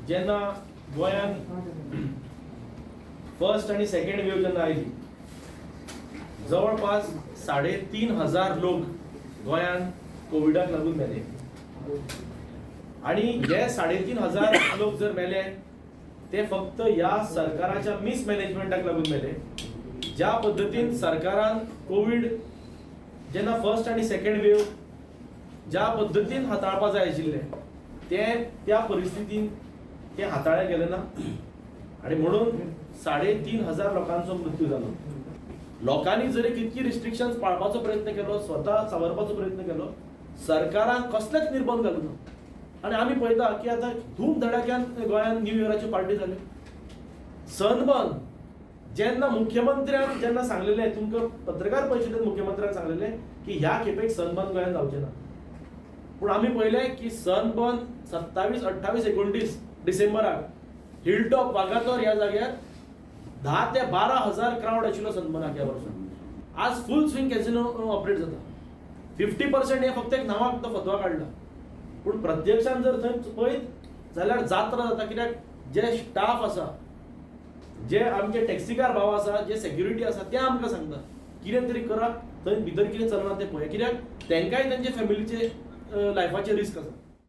जेन्ना गोंयांत फर्स्ट आनी सेकंड वेव जेन्ना आयली, जवळपास 3500 लोक गोंयांत कोविडाक लागून मेले. आणि हे 3500 लोक जर मेले, ते फक्त ह्या सरकाराच्या मिसमॅनेजमेंटाक लागून मेले. ज्या पद्दतीन सरकारान कोवीड जेन्ना फर्स्ट आनी सेकंड वेव ज्या पद्दतीन हाताळपा जाय आशिल्लें, ते त्या परिस्थितीन ते हाताळ्ळे गेले ना आणि म्हणून 3500 लोकांचो मृत्यू जालो. लोकांनी जरी कितकी रिस्ट्रिक्शन्स पाळपाचो प्रयत्न केलो, स्वता सावरपाचो प्रयत्न केलो, सरकारान कसलेच निर्बंध घालूं ना. आनी आमी पळयता की आतां धूम धडाक्यान गोंयांत न्यू इयराच्यो पार्टी जाल्यो. सनबर्न जेन्ना मुख्यमंत्र्यान जेन्ना सांगलेलें, तुमकां पत्रकार परिशदेन मुख्यमंत्र्यान सांगलेलें की ह्या खेपेक सनबर्न गोंयांत जावचें ना, पूण आमी पळयलें की सनबर्न 27, 28, 29 डिसेंबराक हिलटॉप वागातोर ह्या जाग्यार 10 ते 12 हजार क्रावड आशिल्लो सनबर्नाक ह्या वर्सा. आज फूल स्विंग कॅसिनो ऑपरेट जाता. 50% हे फक्त एक नांवाक तो फतवा काडला, पूण प्रत्यक्षान जर थंय पळयत जाल्यार जात्रा जाता, कित्याक जे स्टाफ आसा, जे आमचे टॅक्सीकार भाव आसा, जे सेक्युरिटी आसा, ते आमकां सांगता कितें तरी करा, थंय भितर कितें चलना तें पळया, कित्याक तांकांय तेंच्या फॅमिलीचे लायफाचे रिस्क आसा.